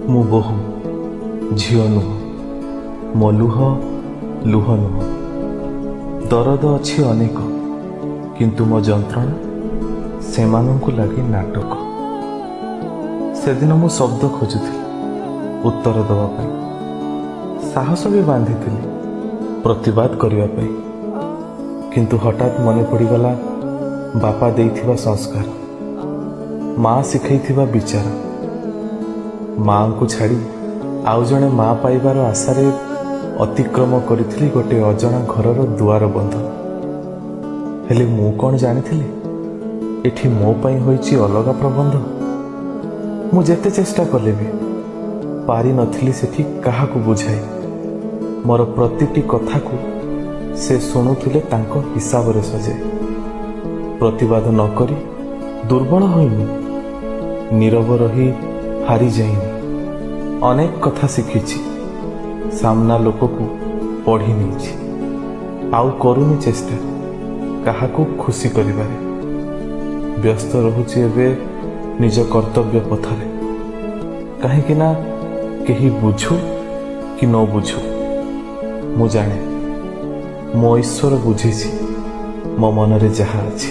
ମୁଁ ବୋହୂ, ଝିଅ ନୁହଁ। ମୋ ଲୁହ ଲୁହ ନୁହଁ। ଦରଦ ଅଛି ଅନେକ, କିନ୍ତୁ ମୋ ଯନ୍ତ୍ରଣା ସେମାନଙ୍କୁ ଲାଗେ ନାଟକ। ସେଦିନ ମୁଁ ଶବ୍ଦ ଖୋଜୁଥିଲି ଉତ୍ତର ଦେବା ପାଇଁ, ସାହସ ବି ବାନ୍ଧିଥିଲି ପ୍ରତିବାଦ କରିବା ପାଇଁ। କିନ୍ତୁ ହଠାତ୍ ମନେ ପଡ଼ିଗଲା ବାପା ଦେଇଥିବା ସଂସ୍କାର, ମା ଶିଖେଇଥିବା ବିଚାର। ମାଙ୍କୁ ଛାଡ଼ି ଆଉ ଜଣେ ମା ପାଇବାର ଆଶାରେ ଅତିକ୍ରମ କରିଥିଲି ଗୋଟେ ଅଜଣା ଘରର ଦୁଆର ବନ୍ଧ। ହେଲେ ମୁଁ କ'ଣ ଜାଣିଥିଲି ଏଠି ମୋ ପାଇଁ ହୋଇଛି ଅଲଗା ପ୍ରବନ୍ଧ। ମୁଁ ଯେତେ ଚେଷ୍ଟା କଲେ ବି ପାରିନଥିଲି ସେଠି କାହାକୁ ବୁଝାଇ। ମୋର ପ୍ରତିଟି କଥାକୁ ସେ ଶୁଣୁଥିଲେ ତାଙ୍କ ହିସାବରେ ସଜାଇ। ପ୍ରତିବାଦ ନ କରି ଦୁର୍ବଳ ହୋଇନି, ନୀରବ ରହି ହାରିଯାଇନି। ଅନେକ କଥା ଶିଖିଛି, ସାମ୍ନା ଲୋକକୁ ପଢ଼ି ନେଇଛି। ଆଉ କରୁନି ଚେଷ୍ଟା କାହାକୁ ଖୁସି କରିବାରେ। ବ୍ୟସ୍ତ ରହୁଛି ଏବେ ନିଜ କର୍ତ୍ତବ୍ୟ ପଥରେ। କାହିଁକି ନା କେହି ବୁଝୁ କି ନ ବୁଝୁ, ମୁଁ ଜାଣେ ମୋ ଈଶ୍ୱର ବୁଝିଛି ମୋ ମନରେ ଯାହା ଅଛି।